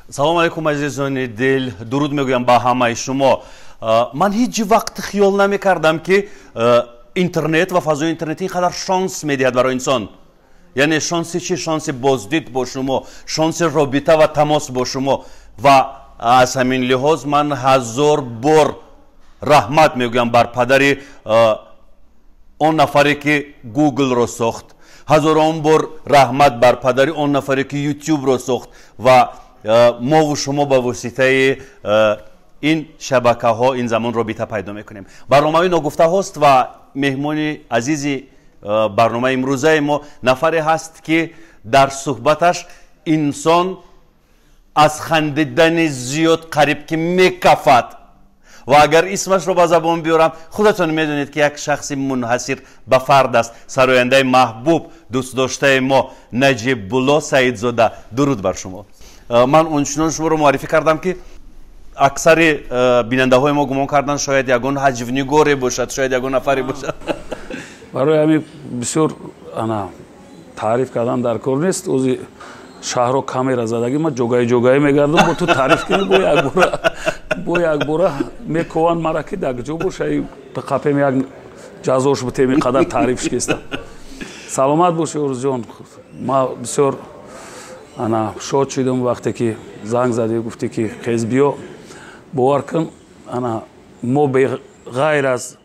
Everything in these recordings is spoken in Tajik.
Салому алайкум, азизони дил, дуруд мегӯям ба ҳамаи шумо. Ман ҳеҷ вақт хиёл намекардам, ки интернет ва фазои интернетӣ ин қадар шонс медиҳад барои инсон. Яъне шонси чӣ? Шонси боздид бо шумо, шонси робита ва тамос бо шумо. Ва аз ҳамин лиҳоз ман ҳазор бор раҳмат мегӯям бар падари он нафаре, ки Гуглро сохт, ҳазорон бор раҳмат бар падари он нафаре, ки Ютубро сохт ва мову шумо ба воситаи ин шабакаҳо ин замон робита пайдо мекунем. Барномаи «Ногуфтаҳост» ва меҳмони азизи барномаи имрӯзаи мо нафаре ҳаст, ки дар суҳбаташ инсон аз хандидани зиёд қариб ки мекафад. Ва агар исмашро ба забон биёрам, худатон медонед, ки як шахси мунҳасир ба фард аст, сарояндаи маҳбуб, дӯстдоштаи мо Наҷибулло Саидзода. Дуруд бар шумо! Ман ончунон шуморо муаррифӣ кардам, ки аксари бинандаҳои мо гумон карданд, шояд ягон ҳаҷвнигоре бошад, шояд ягон нафаре бошад. Барои ҳамин бисёр ана таъриф кардан дар кор нест. Ози шаҳрро камера задагӣ, ман ҷогаи ҷогаӣ мегардам, бо ту таъриф кунӣ, бо якбора мекованд мара, ки дар ҷо боша, қапем, як ҷазош бутем, ин қадар таъриф шикеста. Саломат бошӣ, Орзуҷон. Ма бисёр ана шод шидам, вақте ки занг задӣ, гуфтӣ, ки хез, биё. Бовар кун, ана мо беғайр аз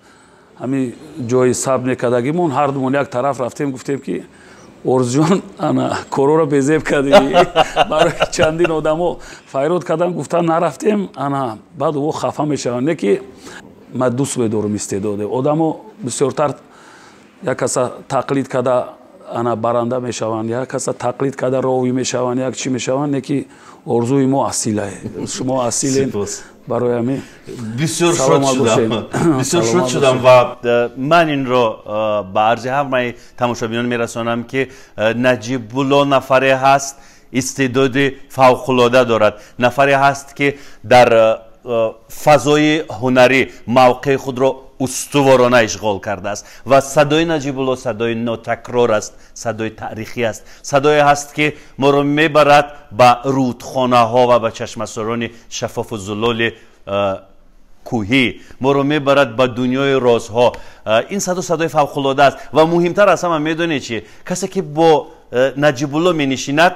ҳамин ҷои сабт мекардагимон, ҳардумон як тараф рафтем, гуфтем, ки Орзуҷон, ана корҳоро безеб кардӣ. Барои чандин одамо файрод кардан, гуфтан нарафтем, ана баъд о хафа мешаванд. Не ки ман дӯст медорам истеъдоде одамо, бисёртар як каса тақлид карда ана баранда мешаванд, як каса тақлид карда ровӣ мешаванд, як чӣ мешаванд. Не ки орзуи мо асилае, шумо асилен. Барои ҳамин Бисёр шод шудам, бисёр шод шудам. Ва ман инро ба арзи ҳамаи тамошобинон мерасонам, ки Наҷибулло нафаре ҳаст, истеъдоди фавқулода дорад, нафаре ҳаст, ки дар фазои ҳунарӣ мавқеи худро устуворона ишғол кардааст. Ва садои Наҷибулло садои нотакрор аст, садои таърихӣ аст, садое ҳаст, ки моро мебарад ба рӯдхонаҳо ва ба чашмасорони шаффофу зулоли кӯҳӣ, моро мебарад ба дунёи розҳо. Ин садо садои фавқулода аст. Ва муҳимтар аз ҳама медонед чи? Касе ки бо Наҷибулло менишинад,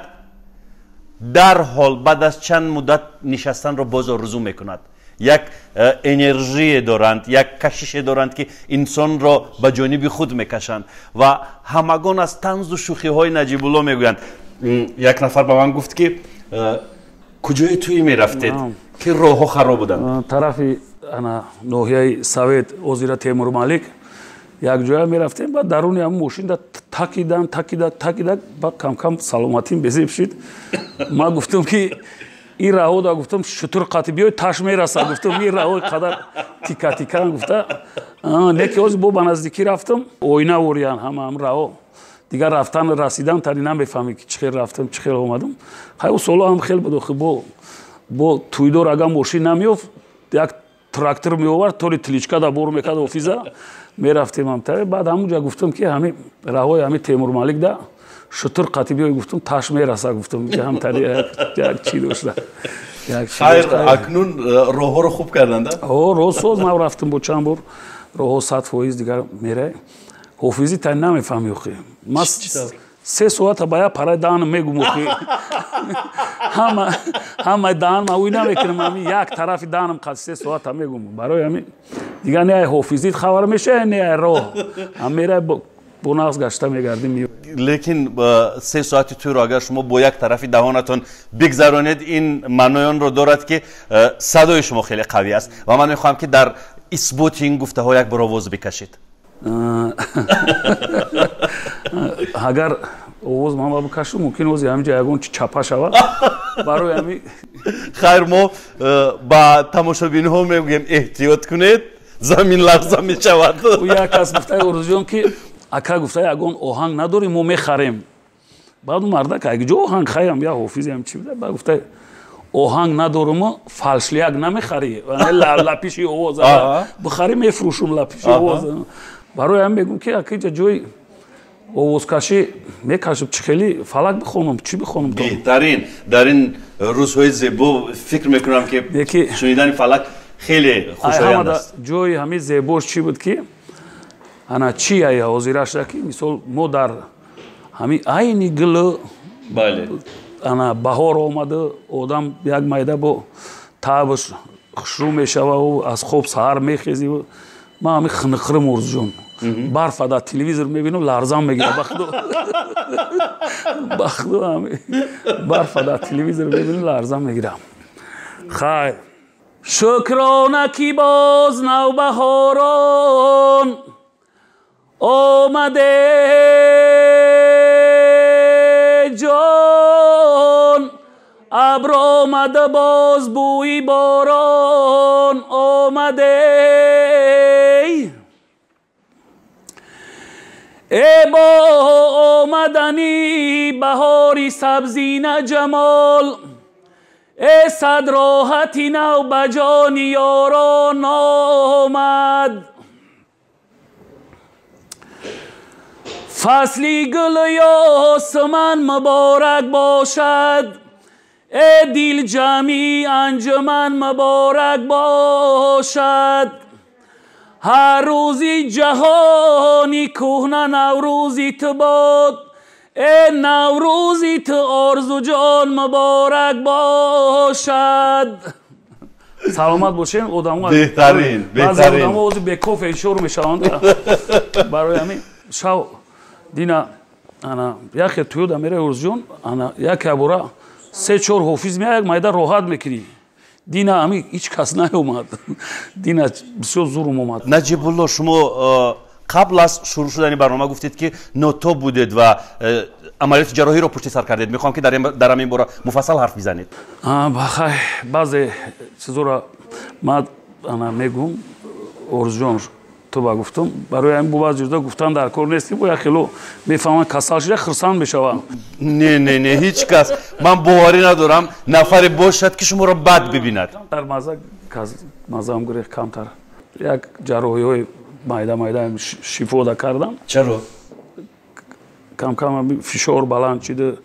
дарҳол баъд аз чанд муддат нишастанро боз орзу мекунад. Як энержие доранд, як кашише доранд, ки инсонро ба ҷониби худ мекашанд. Ва ҳамагон аз танзу шӯхиҳои Наҷибулло мегӯянд. Як нафар ба ман гуфт, ки куҷои тӯӣ мерафтед, ки роҳҳо хароб буданд? Тарафи ана ноҳияи Совет, озира Темурмалик, як ҷоя мерафтем. Баъд даруни ҳамн мошинда такидан, такида, такида, баъд камкам саломатим безеб шид. Ман гуфтам, ки ин раҳода, гуфтам, шутур қати биёй, таш мераса, гуфтам, ин раҳои қадар тика тикан, гуфта. Леки ҳозир бо ба наздикӣ рафтам, оина вориян ҳама ҳам раҳо. Дигар рафтан, расидан тани намефаҳмӣ, ки чӣ хел рафтам, чӣ хел омадам. Хай, ӯ соло ҳам хел буд. Охи бо тӯйдор агар мошин намеёфт, як трактор меовард, толи тележка да бор мекард, офиза мерафтем ҳам. Баъд ҳамунҷа гуфтам, ки ҳами раҳои ҳами Темурмалик да шутур қати биёй, гуфтам, таш мераса, гуфтам, ки ҳамтари як чӣ дошта. Хайр, акнун роҳҳоро хуб карданд? О, роҳ соз. Ман рафтам бо чанд бор, роҳҳо 100% дигар мерай. Ҳофизӣ тани намефаҳми охи. Ман 3 соата ба як параи даҳанам мегум охи. Ҳамаи даҳанам ӯй намекунам, ҳами як тарафи даҳанам қад 3 соата мегум. Барои ҳами дигар не ай ҳофизит хабар мешава, не ай роҳ. Ҳам мерай, бо нағз гашта мегардим. Лекин 3 соати тӯйро агар шумо бо як тарафи даҳонатон бигзаронед, ин маънои онро дорад, ки садои шумо хеле қавӣ аст. Ва ман мехоҳам, ки дар исботи ин гуфтаҳо як бор овоз бикашед. Агар овоз ман бикашам, мумкин ози ҳаминҷа ягон чи чапа шавад. Барои ҳами Хайр, мо ба тамошобинҳо мегӯем: эҳтиёт кунед, замин ларза мешавад. Як кас гуфта: «Орзуҷон, ки ака, гуфта, ягон оҳанг надорем, мо мехарем». Баъд мардак ҷо оҳанг хаям, я ҳофизам чи буда. Баъд гуфта: «Оҳанг надоруму фальшляк намехарӣ, лапиши овоз бихарӣ, мефурӯшум лапиши овоз». Барои ҳам мегӯм, ки акиҷа ҷои Овозкашӣ мекашам, чӣ хеле фалак бихонам, чӣ бихонам? Беҳтарин. Дар ин рӯзҳои зебо фикр мекунам, ки шунидани фалак хеле хушоянд аст. Ҷои ҳамин зебош чӣ буд, ки ана чи ай ҳозираша, ки мисол мо дар ҳамин айни гулу ана баҳор омада, одам як майда бо таъбаш хушрӯ мешававу аз хоб саҳар мехезӣ. Ман ҳамин хиниқирим, Орзуҷон, барфа дар телевизор мебинам, ларзам мегирад. Бахудо, бахудо, ҳамин барфа дар телевизор мебинам, ларзам мегирам. Хайр, шукрона, ки боз навбаҳорон омаде ҷон, абр омада, боз бӯи борон омаде. Э бо омадани баҳори сабзина ҷамол, э сад роҳати нав ба ҷони ёрон омад. Фасли гулу ёсман муборак бошад, э дилҷамӣ анҷуман муборак бошад. Ҳар рӯзи ҷаҳони кӯҳна наврӯзи ту бод, э наврӯзи ту, Орзуҷон, муборак бошад. Саломат бошем. Одамо, беҳтарин. Баъзе одамо ози бекофе ишор мешаванд. Барои ҳамин шав дина ана яке туёда мераи, Орзуҷон, ана яке бора се чор ҳофиз меяд, як майда роҳат мекунӣ. Дина ҳамин ҳеҷ кас наёмад, дина бисёр зурум омад. Наҷибулло, шумо қабл аз шурӯъ шудани барнома гуфтед, ки нотоб будед ва амалиёти ҷарроҳиро пушти сар кардед. Мехоҳам, ки дар ҳамин бора муфассал ҳарф бизанед. Хай, баъзе чизоро ман ана мегӯм, Орзуҷон, ту ба гуфтум, барои ҳамин бо баъзе чизо гуфтан дар кор нест, ки бо як хело мефаҳманд, касал шуда хурсанд мешаванд. Не, не, не, ҳеҷ кас, ман боварӣ надорам нафаре бошад, ки шуморо бад бибинад. Дар маза мазаам гурехт камтар. Як ҷарроҳиҳои майда майда шифода кардам. Чаро? Камкам фишор баланд шида,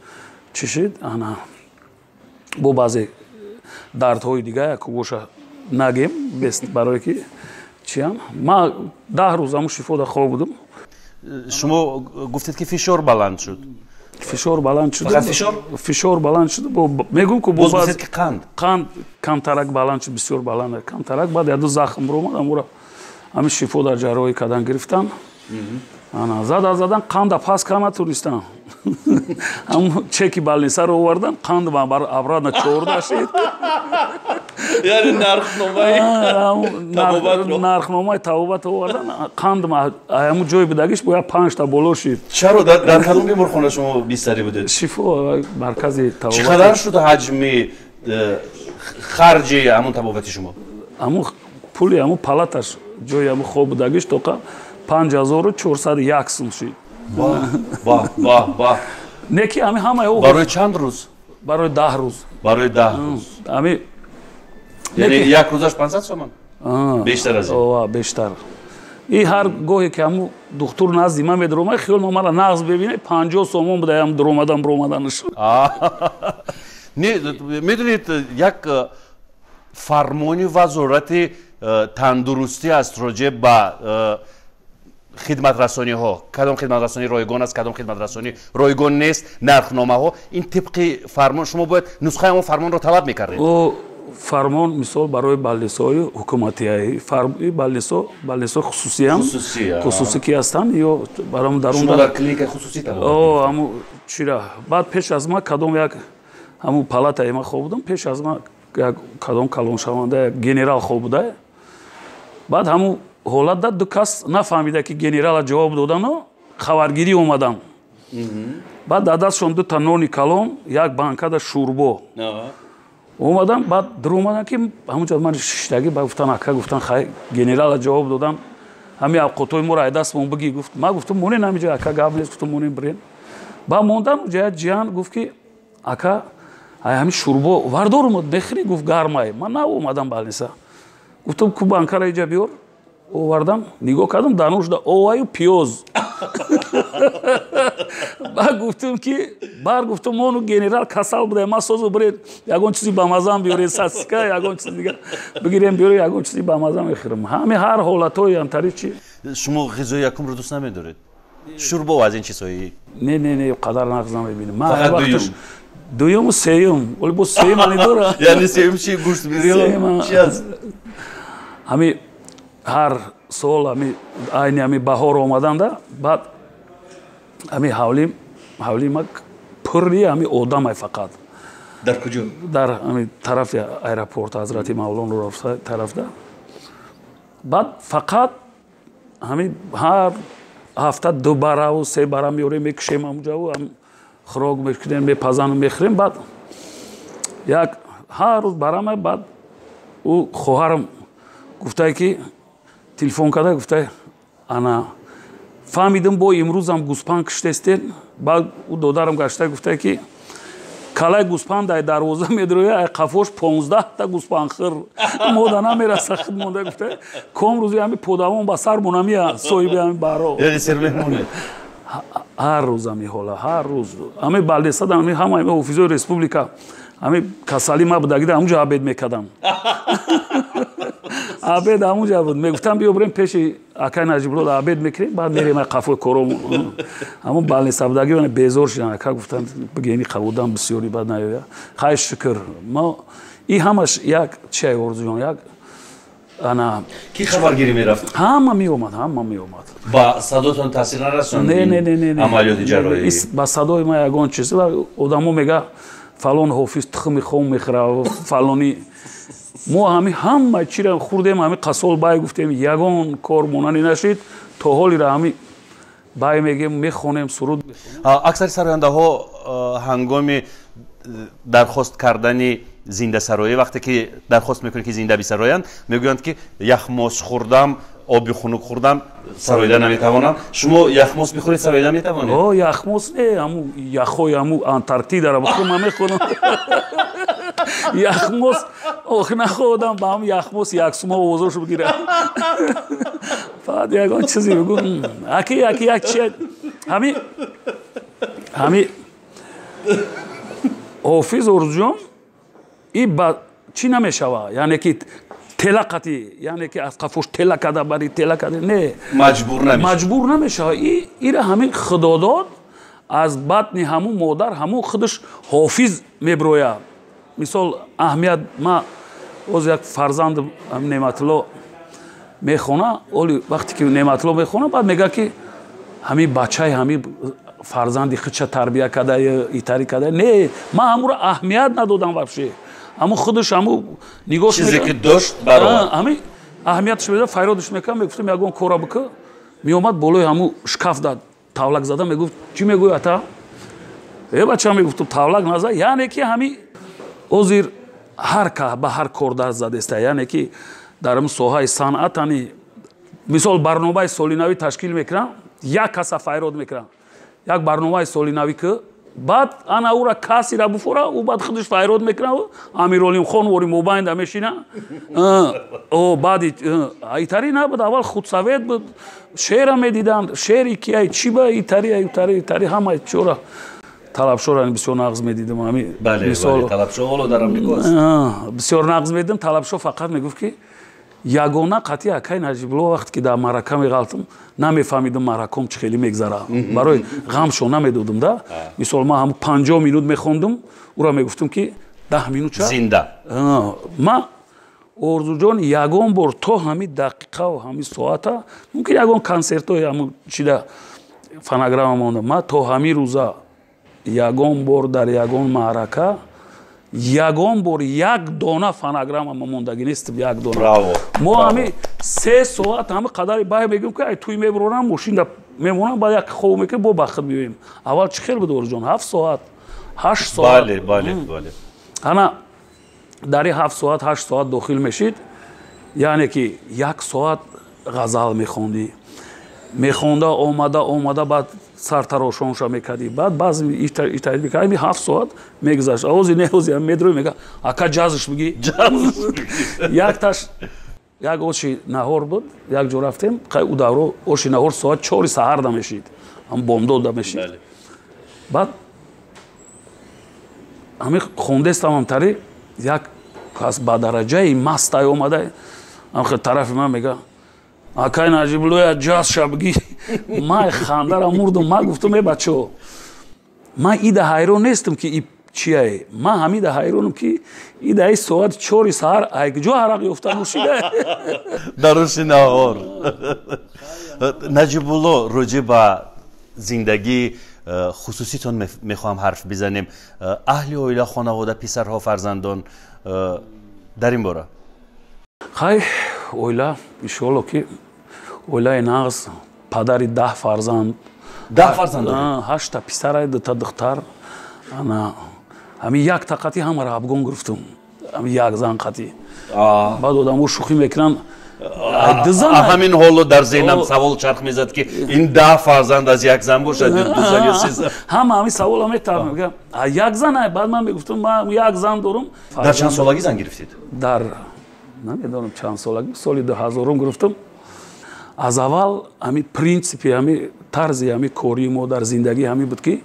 чӣ шид, ана бо баъзе дардҳои дига, яку боша нагем, бест, барое ки чиям. Ман 10 рӯз ҳамун шифода хоб будам. Шумо гуфтед, ки фишор баланд шуд. Фишор баланд шуд. Фақат фишор? Фишор баланд шуд, мегӯм ку. Боз гуфтед, ки қанд. Қанд камтарак баланд шуд, бисёр баланд, камтарак. Баъд яду захм биромад, амура ҳамин шифо дар ҷарроҳӣ кардан гирифтан. Ана зада задан қанда пас кар натунистам. Ҳамун чеки больницаро овардан, қанд обратно 14 шид. Яъне нархномаи табобатро. Нархномаи табобат овардан, қанд ҳамун ҷои будагиш бояд панҷта боло шид. Чаро, дар кадом беморхона шумо бистарӣ будед? Шифо, маркази табобат. Чӣ қадар шуд ҳаҷми харҷи ҳамун табобати шумо? Ҳамун пули ҳамун палаташ, ҷои ҳамун хоб будагиш, тоқа 5401 сум шид. Баҳ, баҳ, баҳ! Не ки ҳами ҳамаи Барои чанд рӯз? Барои 10 рӯз. Барои 10 рӯз. Ҳами Яъне як рӯзаш 500 сомон, бештар аз ин? Бештар. И ҳар гоҳе ки ҳамун духтур назди ман медаромад, хиёл ма мара нағз бибине, 50 сомон буда ям дуромадан биромаданаш. Не, медонед, як фармони Вазорати тандурустӣ аст роҷеъ ба хидматрасониҳо: кадом хидматрасонӣ ройгон аст, кадом хидматрасонӣ ройгон нест, нархномаҳо. Ин тибқи фармон, шумо бояд нусхаи ҳамон фармонро талаб мекардед. Фармон мисол барои больницаҳои ҳукуматия, больницо, больницаҳои хусусиам, хусусӣ ки ҳастанд ё баром дарун дар клиникаи хусусӣ. Ҳаму чира. Баъд пеш аз ма кадом як ҳамун палатаи ма хоб будам, пеш аз ма як кадом калоншаванда, як генерал хоб буда. Баъд ҳамун ҳолат да ду кас нафаҳмида, ки генерала ҷавоб додану хабаргирӣ омадам. Баъд дар дастшон дута нони калон, як банкада шӯрбо омадам. Баъд дуромадам, ки ҳамунҷо ман шиштагӣ. Ба гуфтан, ака, гуфтан, хай, генерала ҷавоб додам, ҳами авқотҳои моро ай дастмон бигӣ, гуфт. Ман гуфтам, монен ҳамиҷо, ака, гап нест, гуфтам, монен, бирен. Баъд мондам уҷа, як ҷиян гуфт, ки ака, ай ҳами шӯрбо вардорум, мехӯрӣ, гуфт, гармай. Ман нав омадам больница. Гуфтам, ку банкара иҷа биёр. Овардам, нигоҳ кардам, дар нушда оваю пиёз. Баъд гуфтум ки бар гуфтум мону генерал касал буда, ма созу биред ягон чизи бамазам биёред, сасика ягон чизи дигар бигирем биёред, ягон чизи бамаза мехӯрам. Ҳами ҳар ҳолатҳои ҳамтари чи. Шумо ғизои якумро дӯст намедоред? Шӯрбо аз ин чизҳои? Не, не, не, қадар нағз намебинам. Ман вақташ дуюму сеюм, вале бо сеюм ани дора. Яъне сеюм чи, гӯшт бирён чи аст? Ҳами ҳар сол ҳами айни ҳами баҳор омаданда, баъд ҳами ҳавлии ма пурри ҳами одамай фақат. Дар куҷо? Дар ҳами тарафи аэропорт Ҳазрати Мавлоно тарафда. Баъд фақат ҳами ҳар ҳафта ду бараву се бара меорем, мекушем ҳамуҷаву хӯрок мекунем, мепазану мехӯрем. Баъд як ҳар рӯз барама, баъд ӯ хоҳарам гуфтае ки телефон карда гуфтае, ана фаҳмидим бо имрӯзам гӯспанд киштестен. Баъд ӯ додарам гашта гуфтае ки калаи гӯспанд ай дарвоза медроя, ай қафош 15та гӯспандхӯр мода намераса худ монда. Гуфтае ком рӯзи ҳами подавон ба сар монамия соҳиби ҳами баро. Яъне сермеҳмоне? Ҳар рӯз ҳами ҳола, ҳар рӯз ҳами балдесада ҳами ҳама ҳами ҳофизои республика ҳами касали ма будагида ҳамунҷо обед мекардам. Обед ҳамунҷа буд. Мегуфтам биё бирем пеши акай Наҷибулло обед мекунем, баъд мерем ай қафои коромон. Ҳамун балниса будаги безор шидан, ака гуфтам бигени қабудам бисёри баъд наёя. Хай шукр. Мо и ҳамаш як чиай Орзуҷон, як ана ки хабаргирӣ мерафт? Ҳама меомад, ҳама меомад. Ба садотон таъсир нарасонд? Не, не, не, не. Амалиёти ҷарроҳӣ? Ба садои ма ягон чиз. Одамо мега фалон ҳофиз тухми хом мехӯра, фалони. Мо ҳами ҳама чиро хӯрдем, ҳами қасол бай гуфтем, ягон кор монанӣ нашид. То ҳолира ҳами бай мегем, мехонем, суруд. Аксари сарояндаҳо ҳангоми дархост кардани зиндасароӣ, вақте ки дархост мекунед ки зинда бисароянд, мегӯянд ки яхмос хӯрдам, оби хунук хӯрдам, сароида наметавонам. Шумо яхмос бихӯред, сароида метавонед? О, яхмос не, ҳаму яхҳои ҳаму Антарктидаро бихӯрам, ман мехӯрам. Яхмос ох нахӯрдам, ба ҳам яхмос як сума овозошу бигирам. Фақат ягон чизе бигӯ. Аки аки як чи ҳами ҳами ҳофиз Орзуҷон и ба чӣ намешава, яъне ки тела қатӣ, яъне ки аз қафош тела када бари тела када не, маҷбур намешава, маҷбур намешава. Ира ҳамин худодод аз батни ҳамун модар ҳамун худаш ҳофиз меброяд. Мисол аҳамият ма оз як фарзанд Неъматулло мехона, оли вақте ки Неъматулло мехона, баъд мега ки ҳамин бачаи ҳамин фарзанди худша тарбия када, итари када. Не, ман ҳамуро аҳамият надодам вообще. Ҳамун худаш ҳамун нигоҳ чизе ки дошт баровард. Ҳамин аҳамиятш медод, файродаш мекардам, мегуфтам ягон кора бикун, меомад болои ҳамун шкаф да тавлак зада мегуфт чӣ мегӯӣ ата? Э бача, мегуфтам тавлак наза, яъне ки ҳамин ҳозир ҳар ка ба ҳар кор даст задеста, яъне ки дар ҳамин соҳаи санъат ани мисол барномаи солинавӣ ташкил мекунам, як каса файрод мекунам, як барномаи солинавӣ ки баъд ана ӯра касира буфора, ӯ баъд худаш файрод мекунад, Амиролимхон вори мобайнда мешина. О баъди итари набуд, аввал худсовет буд, шеъра медиданд, шеъри кияй чӣ ба итари итари итари ҳама чора Талабшоро бисёр нағз медидам. Ҳами мисол Талабшо ҳоло дар Амрико аст. Бисёр нағз медидам. Талабшо фақат мегуфт ки ягона қатъи акай Наҷибулло вақте ки дар маърака меғалтам, намефаҳмидам маъраком чӣ хеле мегзара. Барои ғамшо намедодам да. Мисол ман ҳамун 50 минут мехондум, ӯро мегуфтам ки 10 минут ча зинда. Ма Орзуҷон ягон бор то ҳамин дақиқаву ҳамин соата, мумкин ягон консертҳои ҳамун чида фонограмма монда, ма то ҳамин рӯза ягон бор дар ягон маърака ягон бор як дона фонограмма ма мондагӣ нестам, як дона. Мо ҳами 3 соат ҳами қадари бай мегӯем ки ай туй мебурорам, мошинда мемонам, баъд як хоб мекунем, бо ба худ меоем. Аввал чӣ хел буд Орзуҷон? 7 соат, 8 соат. Бале, бале, бале. Ана дар ин 7 соат, 8 соат дохил мешид, яъне ки 1 соат ғазал мехондӣ, мехонда омада омада баъд сартарошонша мекардӣ, баъд баъзе итари мекардӣ, ҳами 7 соат мегузашт. Ози не, ози медрои мега ака ҷазш бигӣ. Якташ як оши наҳор буд, як ҷо рафтем, ӯ давро оши наҳор соат 4 саҳарда мешид. Ҳам бомдод мешид. Баъд ҳами хондестам ҳамтари як кас ба дараҷаи мастай омада, ам тарафи ман мега: «Акай Наҷибуллоя, ҷаз шабгӣ». Ман хандара мурдум. Ман гуфтум: «Э, бачаҳо, ман ида ҳайрон нестам, ки и чияе, ман ҳамида ҳайронам, ки ида и соати 4-и саҳар айкҷо арақ ёфта нӯшида». Дар рӯши наҳор. Наҷибулло, роҷеъ ба зиндагии хусуситон мехоҳам ҳарф бизанем. Аҳли оила, хонавода, писарҳо, фарзандон, дар ин бора. Хай, оила, иншоалло, ки оилаи нағз, падари 10 фарзанд. 10 фарзанд? Ҳашта писара, дута духтар. Ана ҳами як тақати ҳамаро абгон гирифтум, ҳами як зан қатӣ. Баъд одамо шӯхӣ мекунанд. Ҳамин ҳоло дар зеҳнам савол чарх мезад, ки ин 10 фарзанд аз як зан бошад ё ду зан ё се зан. Ҳама ҳамин савола метавам, як зан. Баъд ман мегуфтум: «Ман як зан дорум». Дар чанд солагӣ зан гирифтед? Дар намедонам чанд солагӣ, соли 2000-ум гирифтам. Аз аввал ҳами принсипи, ҳами тарзи ҳами кории мо дар зиндагӣ ҳамин буд, ки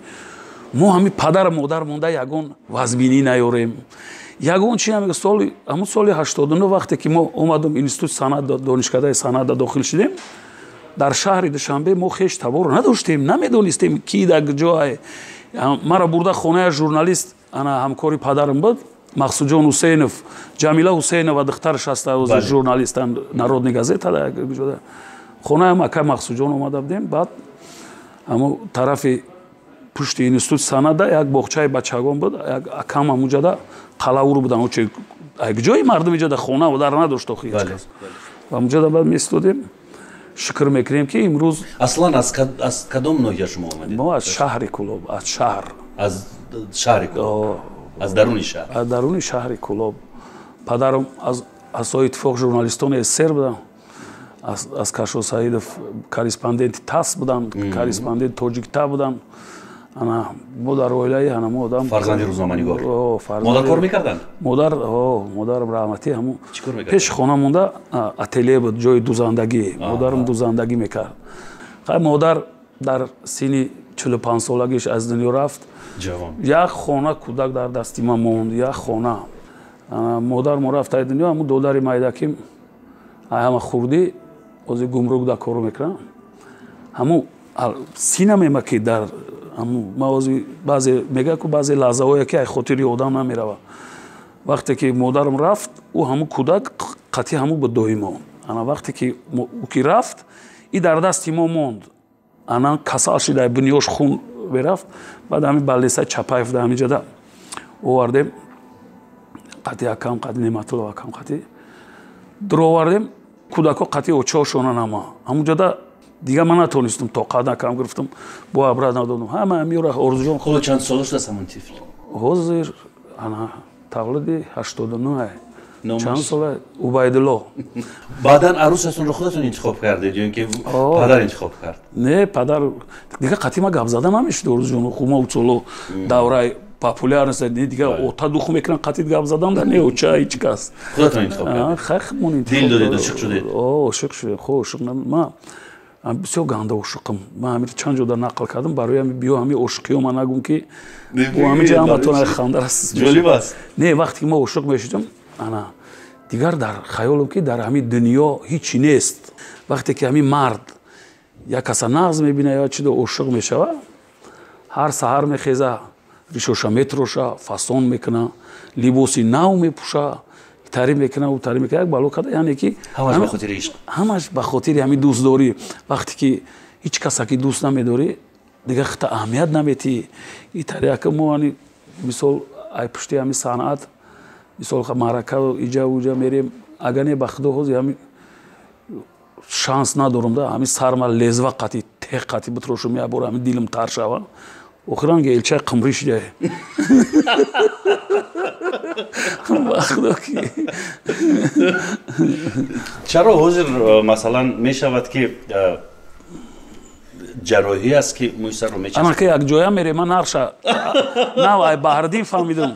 мо ҳами падару модар монда ягон вазбинӣ наёрем, ягон чи. Соли ҳамун соли 89, вақте ки мо омадем институти санъат, донишкадаи санъатда дохил шудем, дар шаҳри Душанбе мо хеш табор надоштем, намедонистем, ки дар ҷое. Маро бурда хонаи журналист, ана ҳамкори падарам буд, Мақсудҷон Ҳусейнов, Ҷамила Ҳусейнова духтараш ҳаста, журналистан «Народный газета». Хонаам акай Мақсудҷон омада будем. Баъд ҳамо тарафи пушти институти санъатда як боғчаи бачагон буд, як акам ҳамуҷада қалавур будан. Ҷои мардум иҷода хона дар надошт охи ҳеҷ кас. Ҳамуҷада баъд местодем. Шукр мекунем, ки имрӯз Аслан аз кадом ноҳия шумо омадед? Мо аз шаҳри Кӯлоб, аз шаҳр. Аз шаҳри Кӯлоб, аз даруни шаҳр. Аз даруни шаҳри Кӯлоб. Падарам аз аъзои Иттифоқ журналистони СССР будам, аз Кашо Саидов, корреспонденти ТАСС будам, корреспонденти Тоҷикта будам. Ана мо дар оилаи ҳанамо одам. Фарзанди рӯзноманигор. Модар кор мекарданд? Модар, модарам раҳматӣ, ҳамун пеши хона монда ателе буд, ҷои дузандагӣ. Модарам дузандагӣ мекард. Хай, модар дар синни 45-солагиш аз дунё рафт. Як хона кӯдак дар дасти ман монд, як хона. Модар мо рафт ай дунё, ҳамун додари майдаким, ҳама хурдӣ, ҳозир гумрук да кор мекунам. Ҳамун синамема, ки дар баъзе мега ку, баъзе лаҳзаҳое, ки ай хотири одам намерава. Вақте ки модарам рафт, ӯ ҳамун кӯдак қатъи ҳамун буд доимо. Ана вақте ки ӯ ки рафт, и дар дасти мо монд. Ана касал шида, бунёш хун мерафт. Баъд ҳамин балнисаи Чапаев да ҳаминҷода овардем, қатъи акам, қатъи Неъматулло акам, қатъи дуровардем. Кӯдакҳо қатъи очаошона нама ҳамунҷода. Дигар ман натонистам, тоқат накам, гирифтам, бо абрат надодам ҳама ҳамиёра, Орзуҷон. Ҳоло чанд сола шудааст ҳамон тифл? Ҳозир ана таваллуди 89, чанд сола, Убайдулло. Баъдан арӯсатонро худатон интихоб кардед ё ин ки падар интихоб кард? Не, падар дигар қатъи ма гап зада намешуд, Орзуҷон. Хума усоло давраи популярность не, дигар ота духу мекунан, қатъи гап задан да не, оча, ҳеҷ кас. Худатон интихоб кардед? Хай, дил додед, ошиқ шудед? Ошиқ шудем. Хо, ошиқ ма бисёр ганда ошиқам. Ман ҳамин чанд ҷода нақл кардам, барои ҳами биё ҳами ошиқиё ман нагум, ки ҳамин ҷа ҳаматон хандар аст. Ҷолиб аст. Не, вақте ки ма ошиқ мешудам, ана дигар дар хаёлам, ки дар ҳамин дунё ҳичи нест. Вақте ки ҳамин мард як каса нағз мебина ё чидо ошиқ мешава, ҳар саҳар мехеза, ришоша метроша, фасон мекуна, либоси нав мепӯша, тари мекуна, ӯ тари мекуна, як бало када, яъне ки ҳамаш ба хотири ишқ. Ҳамаш ба хотири ҳамин дӯстдорӣ. Вақте ки ҳеҷ каса ки дӯст намедорӣ, дигар хита аҳамият наметиҳӣ. И тарияка мо ани мисол ай пушти ҳамин санъат, мисол маърака, иҷа уҷа мерем. Агар не, ба худо, ҳозир ҳамин шанс надорам да ҳамин сарма лезва қати тех қати битрошум, як бор ҳамин дилам тар шава. Охиран элчаи қимрӣ шуда, ба худо ки. Чаро ҳозир, масалан, мешавад, ки ҷарроҳӣ аст, ки мӯи сарро мечаспонад? Ана ки як ҷоя мерем, ман нарша нав ай Баҳрдин фаҳмидам.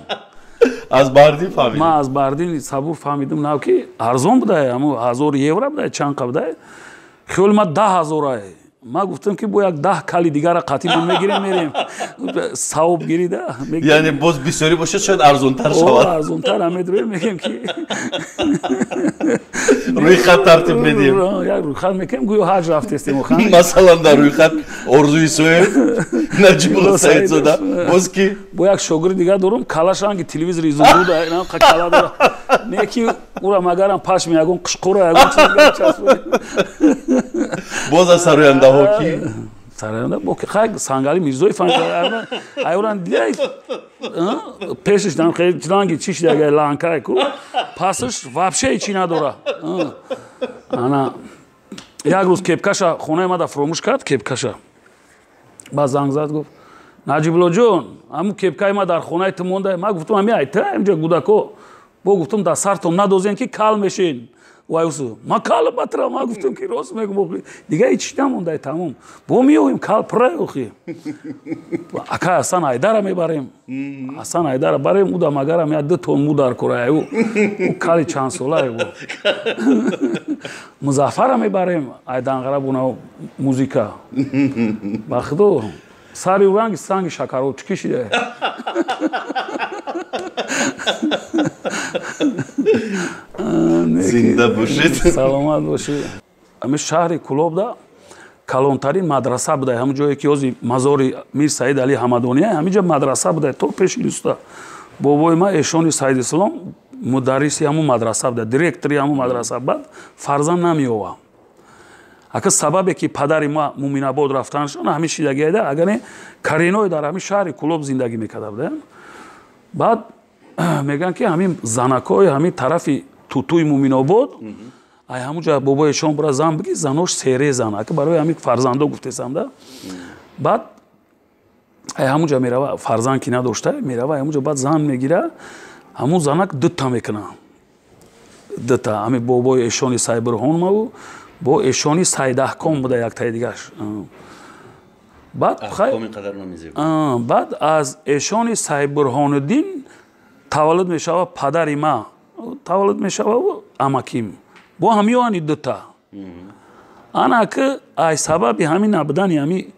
Аз Баҳрдин фаҳмидем? Ман аз Баҳрдин Сабур фаҳмидам нав, ки арзон будай, ҳаму 1000 евро будай, чанд қа будай. Хиёли ман 10 000-ай. Ма гуфтам ки бо як 10 кали дигара қатибон мегирем, мерем савоб гирида. Яъне боз бисёрӣ бошад, шояд арзонтар шавад. Арзонтар медроем, мегем ки рӯйхат тартиб медиҳем. Як рӯйхат мекунем, гӯё ҳаҷ рафтестем. Масалан, дар рӯйхат Орзу Исоев, Наҷибулло Саидзода, боз ки? Бо як шогирди дигар дорум, калаш ранги телевизори изумруда, кала дора. Не ки ура магарам пашми ягон қишқура ягон чиз часпонем. Боз аз сарояндаҳо ки? Сароянда бо хай Сангали Мирзоев айуран дидай пешаш там ранги чиш дага ланкай ку пасаш вообще чи надора. Ана як рӯз кепкаша хонаи мада фуромӯш кард, кепкаша. Баъд занг зад, гуфт: Наҷибуллоҷон, ҳамун кепкаи ма дар хонаи ту монда. Ма гуфтам: ҳами айта инҷа гудако. Бо гуфтам: дар сартон надозен ки кал мешин. Вайусу ма кал батра, ма гуфтам ки рост мегум, охи дига ҳеч намондай, тамом. Бо меоем кал пурай, охи. Ака Ҳасан Айдара мебарем. Ҳасан Айдара барем, уда магарам я 2 тон му дар кора, ӯ кали чанд солае бо. Музаффара мебарем, Айданғара буна музика. Ба худо сари ранги санги шакарочки шида. Зинда бошед. Саломат бошед. Ҳамин шаҳри Кулобда калонтарин мадраса буда, ҳамон ҷое ки ҳозир мазори Мир Саид Али Ҳамадония, ҳамин ҷо мадраса буда то пеши Люста. Бобои ма Эшони Саид Ислом мударриси ҳамон мадраса буда, директори ҳамон мадраса. Баъд фарзанд намеёва. Ака сабабе ки падари ма Муминобод рафтаншон ҳамин шидагиайда, агар не кариной дар ҳамин шаҳри Кулоб зиндагӣ мекарда буда. Баъд мегӯянд ки ҳамин занакҳои ҳамин тарафи тутуи Муминобод ай ҳамун ҷо бобои эшон бура зан биги, занош серезан, ака барои ҳамин фарзандо гуфтесам да. Баъд ай ҳамун ҷо мерава, фарзанд ки надошта, мерава ҳамун ҷо, баъд зан мегира, ҳамун занак дута мекуна, дута ҳамин бобои эшони Сайбурҳонмаву бо эшони Сайдаҳком буда яктаи дигаш. Баъд баъд аз эшони Сайбурҳонуддин таваллуд мешава падари ма, таваллуд мешава амаким. Бо ҳамёани дута. Ана ки ай сабаби ҳамин набудани ҳами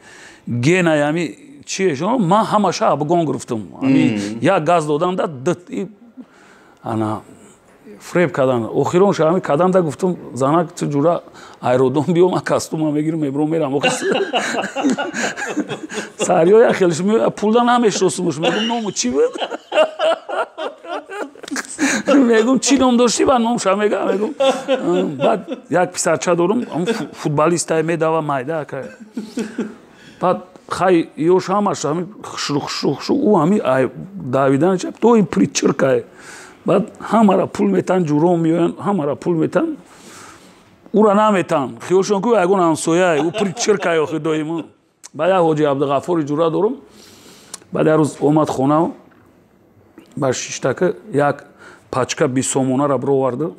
генай ҳами чиешон ман ҳамаша абгон гирифтам. Ҳами як газ додам да ана фреб кардан. Охирон ша ҳами кадам да гуфтам: занак, ту ҷура айродон биё, ман костюма мегирам, мебром мерам. Сариё як хелш меоя, пулда намешиносумуш. Мегум: ному чӣ буд? Мегум: чӣ ном доштӣ? Ба номша мегам. Мегум. Баъд як писарча дорум, футболистай, медава, майда. Баъд хай ёш ҳамаш ҳами хушру хушру хушу ӯ ҳами давидан то ин причиркае. Баъд ҳамара пул метан, ҷуром меоянд, ҳамара пул метан, ӯра наметан. Хиёлшон ку ягон ҳамсояе, ӯ причиркае охи доимо. Баъд як ҳоҷи Абдуғаффори ҷура дорум. Баъд як рӯз омад хона, ба шиштака як пачка 20 сомонара бироварду.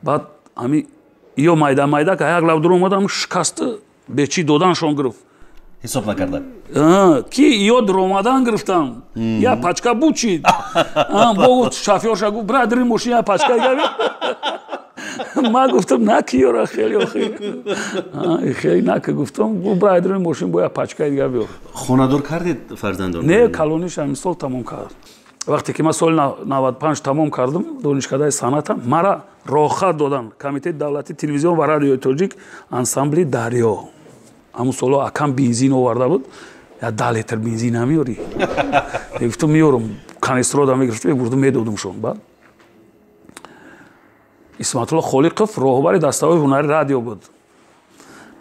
Баъд ҳами ё майда майда ка як лав дур омада, ҳами шикасты бечи доданшон гирифт. Ҳисоб накарда. Ки ё дуромадан гирифтам. Я пачка бучид. Бо гуфт шофёрша, гуфт: бра дри мошин, я пачка гави. Ма гуфтам: наки ёра хеле охи. Хеле наки гуфтам, бра дри мошин, бо я пачка дига биёр. Хонадор кардед фарзандон? Не, калониш ҳамин сол тамом кард. Вақте ки ман соли 95 тамом кардам донишкадаи санъатам, мара роҳхат доданд Комитети давлатии телевизион ва радиои тоҷик, ансамбли Дарё. Ҳамун солҳо акам бензин оварда буд, я 10 литр бензин намеёрӣ? Мегуфтам: меёрам. Канистрода мегирифтам, мебурдам, медодумшон. Баъд Исматулло Холиқов роҳбари дастаҳои ҳунари радио буд.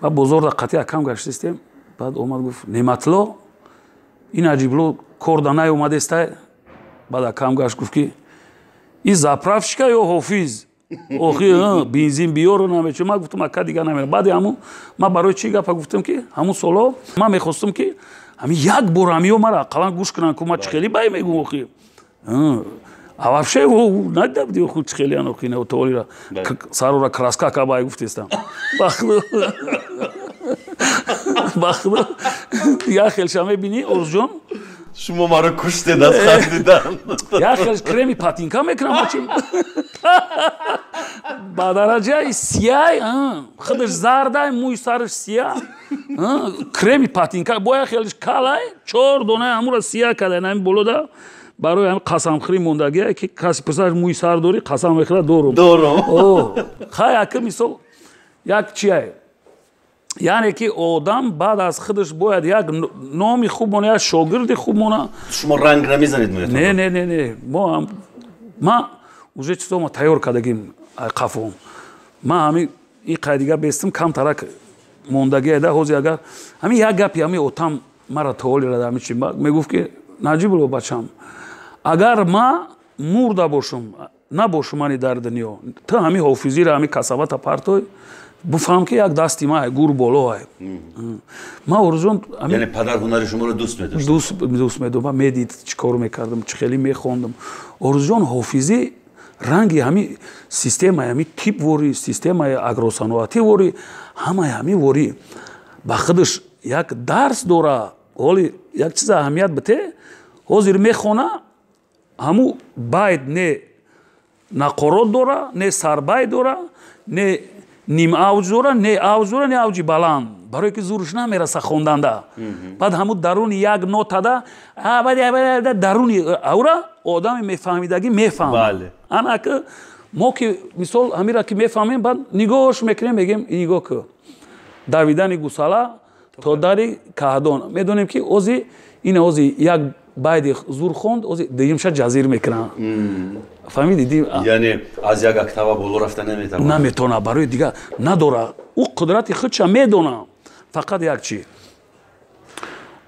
Баъд бозор дар қатъи акам гаштистем, баъд омад, гуфт: Неъматулло, ин Аҷибло кор да наёмадестай. Баъд акам гашт, гуфт ки ин заправщика ё ҳофиз, охи бензин биёру намечу. Ман гуфтам: ака, дигар намерам. Баъди ҳамун ман барои чӣ гапа гуфтам, ки ҳамун солҳо ман мехостам, ки ҳамин як бор ҳамиё мара ақаллан гӯш кунанд, ку ман чӣ хеле бай мегум охи. А вообще надида буди охи чӣ хеле охи тоолира сарора краска ка бай гуфтестам. Бахудо як хелша мебинӣ, Орзуҷон. Шумо маро куштед аз хандидан. Як хел креми патинка мекунам. Ба дараҷаи сияй, худаш зардай, мӯи сараш сия, креми патинка, боя хелиш калай, 4 донаи ҳамура сия кадай, ҳамин болода барои ҳамин қасамхӯрӣ мондагие, ки каси пурсаш мӯи сар дорӣ, қасам мехӯрад, дорум. Дорум. Хай, ака мисол як чия, яъне ки одам баъд аз худаш бояд як номи хуб мона, як шогирди хуб мона. Шумо ранг намезанед мӯятон? Не, не, не, не, мо ма уже чизо ма тайёр кардагим қафом. Ма ҳамин ин қайдига бестим, камтарак мондагие да. Ҳозир агар ҳамин як гапи ҳамин отам мара таолира ҳамин чи мегуфт, ки Наҷибулло бачам, агар ма мурда бошум, набошум мани дар дунё, ту ҳамин ҳофизира, ҳамин касабата партой, буфаҳм, ки як дасти ма гур боло ай. Ма орзуам. Яъне падар ҳунари шуморо дӯст медошт? Дӯст медошт, медид чӣ кор мекардам, чӣ хеле мехондам. Орзуҷон ҳофизӣ ранги ҳамин системаи ҳамин тип ворӣ, системаи агросаноатӣ ворӣ, ҳамаи ҳамин ворӣ ба худаш як дарс дора. Ҳоли як чиз аҳамият бите, ҳозир мехона, ҳаму байт не нақорот дора, не сарбайт дора, не ним авҷ дора, не авҷ дора, не авҷи баланд, барое ки зурш намераса хонданда. Баъд ҳаму даруни як нотада даруни аура одами мефаҳмидагӣ мефаҳмад. Ана ки мо ки мисол ҳамира ки мефаҳмем, баъд нигоҳш мекунем, мегем нигоҳ ки давидани гусала то дари каҳдон, медонем ки ози ина ози як байди зур хонд, ози дуюмша ҷазир мекунад. Фаҳмидӣ? Яъне аз як октава боло рафта наметавонад? Наметавонад, барои дигар надора, ӯ қудрати худша медонад. Фақат як чи,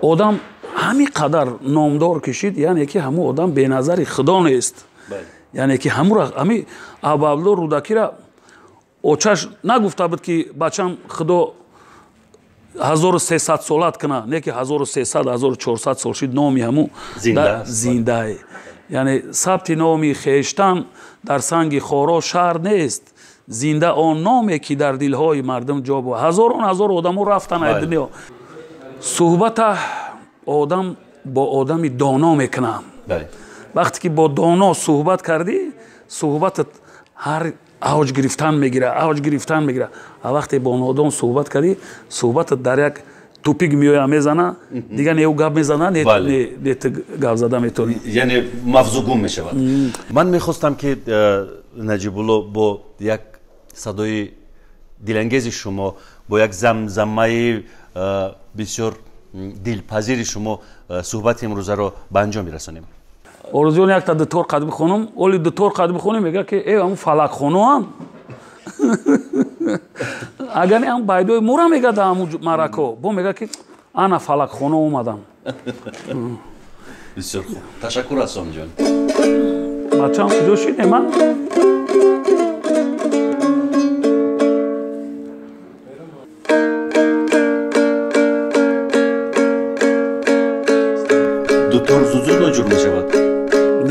одам ҳамин қадар номдор кишид, яъне ки ҳамун одам беназари худо нест. Яъне ки ҳамура ҳами Абуабдулло Рӯдакира очаш нагуфта буд, ки бачам, худо 1300 солат куна, не ки 1300, 1400 сол шид, номи ҳамун зиндае. Яъне сабти номи хештан дар санги хоро шаҳр нест, зинда он номе ки дар дилҳои мардум ҷо бо. Ҳазорон ҳазор одамо рафтан аз дунё. Суҳбата одам бо одами доно мекунад. Вақте ки бо доно суҳбат кардӣ, суҳбатат ҳар авҷ гирифтан мегира, авҷ гирифтан мегира. А вақте бо нодон суҳбат кардӣ, суҳбатат дар як тупик меоя, мезана, дигар не ӯ гап мезана, не ту гап зада метавонӣ. Яъне мавзӯъ гум мешавад. Ман мехостам, ки Наҷибулло бо як садои дилангези шумо, бо як замзамаи бисёр дилпазири шумо суҳбати имрӯзаро ба анҷом бирасонем. Орзуён, якта дутор қад бихонам, оли дутор қад бихонем, мега ки э ҳамун фалакхоноам, агар не ҳам байдои мора мега да ҳамун марако бо мега ки ана фалакхоно омадам. Бисёр хуб, ташаккур, Асомҷон. Бачам куҷо шидем ман? Дутор зуд-зуд ноҷур мешавад?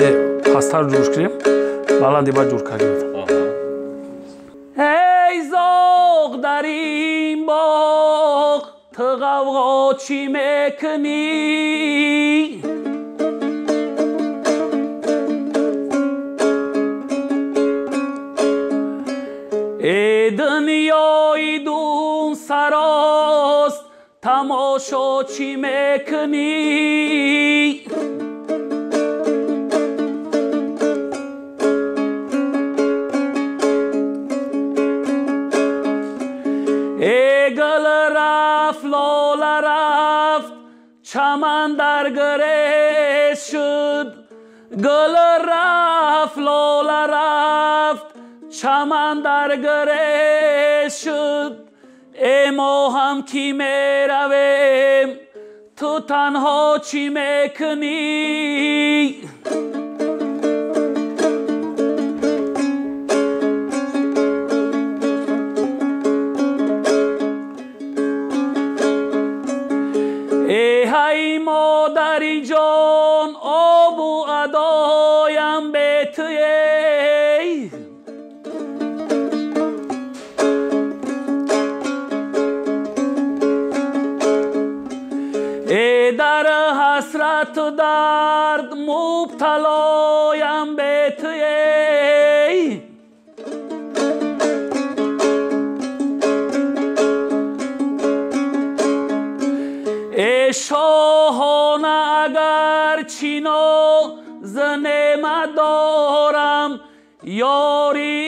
Не, пасттар ҷурш кунем, баланди ба ҷур кардем. Эй зоғ дар ин боғ, ту ғавғо чӣ мекунӣ? Э дунёи дун сарост, тамошо чӣ мекунӣ? Э гул рафт, лола рафт, чаман дар гирез шуд. Гул рафт, лола рафт, чаман дар гирез шуд. Э мо ҳам ки меравем, ту танҳо чӣ мекунӣ? Э ҳай модари ҷон, обу адоям бе туей. Э дар ҳасрату дард мубталоям бе туей. Дигар чӣ ноз неъмат дорам ёрӣ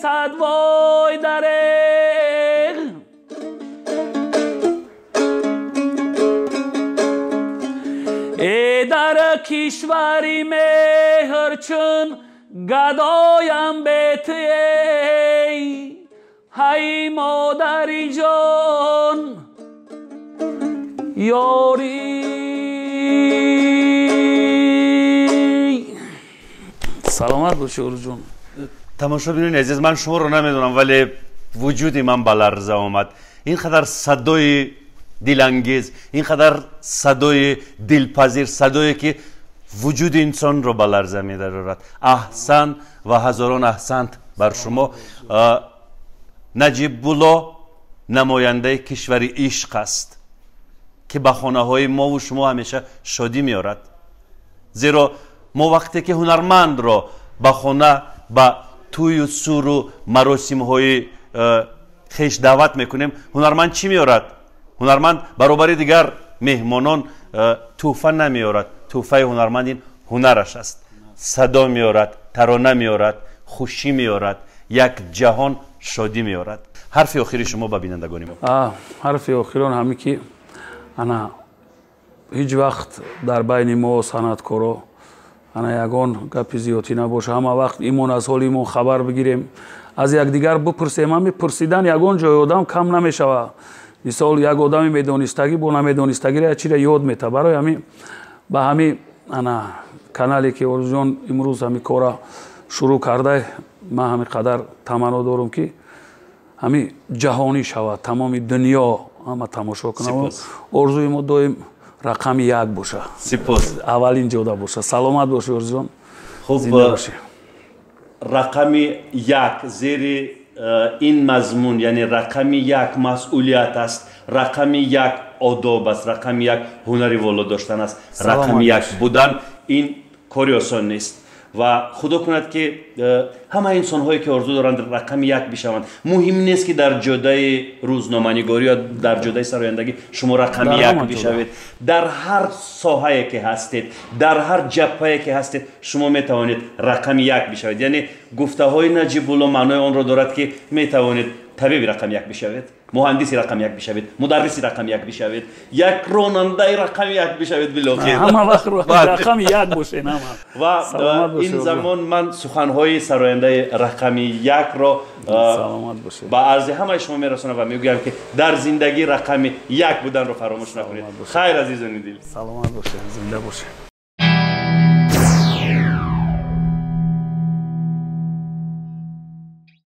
сад вой дареғ. Э дар кишвари меҳр чун гадоям бе ту эй ҳай модари ҷон ёрӣ. Саломат бошӣ Орзуҷон. Тамошобинони азиз, ман шуморо намедонам, вале вуҷуди ман ба ларза омад. Ин қадар садои дилангез, ин қадар садои дилпазир, садое ки вуҷуди инсонро ба ларза медарорад. Аҳсан ва ҳазорон аҳсант бар шумо. Наҷибулло намояндаи кишвари ишқ аст ки ба хонаҳои мову шумо ҳамеша шодӣ меорад. Зеро мо вақте ки ҳунармандро ба хона, ба тӯю суру маросимҳои хеш даъват мекунем, ҳунарманд чӣ меорад? Ҳунарманд баробари дигар меҳмонон тӯҳфа намеорад. Тӯҳфаи ҳунарманд ин ҳунараш аст. Садо меорад, тарона меорад, хушӣ меорад, як ҷаҳон шодӣ меорад. Ҳарфи охири шумо ба бинандагони мо. Ҳарфи охирон ҳаме ки ана ҳеҷ вақт дар байни мо санъаткоро ана ягон гапи зиёдтӣ набоша. Ҳама вақт имон аз ҳоли имон хабар бигирем, аз якдигар бипурсем. Ҳами пурсидан ягон ҷои одам кам намешавад. Мисол як одами медонистагӣ бо намедонистагиро як чиро ёд мета. Барои ҳами ба ҳами ана канале ки Орзуҷон имрӯз ҳами кора шурӯъ карда, ман ҳами қадар таманно дорам ки ҳами ҷаҳонӣ шавад, тамоми дунё ҳама тамошо кунад. Орзуи мо доим рақами як боша. Сипос. Аввалин ҷода боша. Саломат бошӣ Орзуҷон. Хуб, рақами як зери ин мазмун, яъне рақами як масъулият аст, рақами як одоб аст, рақами як ҳунари воло доштан аст, рақами як будан ин кори осон нест. Ва худо кунад ки ҳама инсонҳое ки орзу доранд рақами як бишаванд. Муҳим нест ки дар ҷодаи рӯзноманигорӣ ё дар ҷодаи сарояндагӣ шумо рақами як бишавед. Дар ҳар соҳае ки ҳастед, дар ҳар ҷабҳае ки ҳастед, шумо метавонед рақами як бишавед. Яъне гуфтаҳои Наҷибулло маънои онро дорад ки метавонед табиби рақами як бишавед, муҳандиси рақами як бишавед, мударриси рақами як бишавед, як ронандаи рақами як бишавед. Билохир ҳама вақт рақами як бошед ҳама. Ва ин замон ман суханҳои сарояндаи рақами якро ба арзи ҳамаи шумо мерасонам ва мегӯям ки дар зиндагӣ рақами як буданро фаромӯш накунед. Хайр, азизони дил. Саломат бошед, зинда бошед.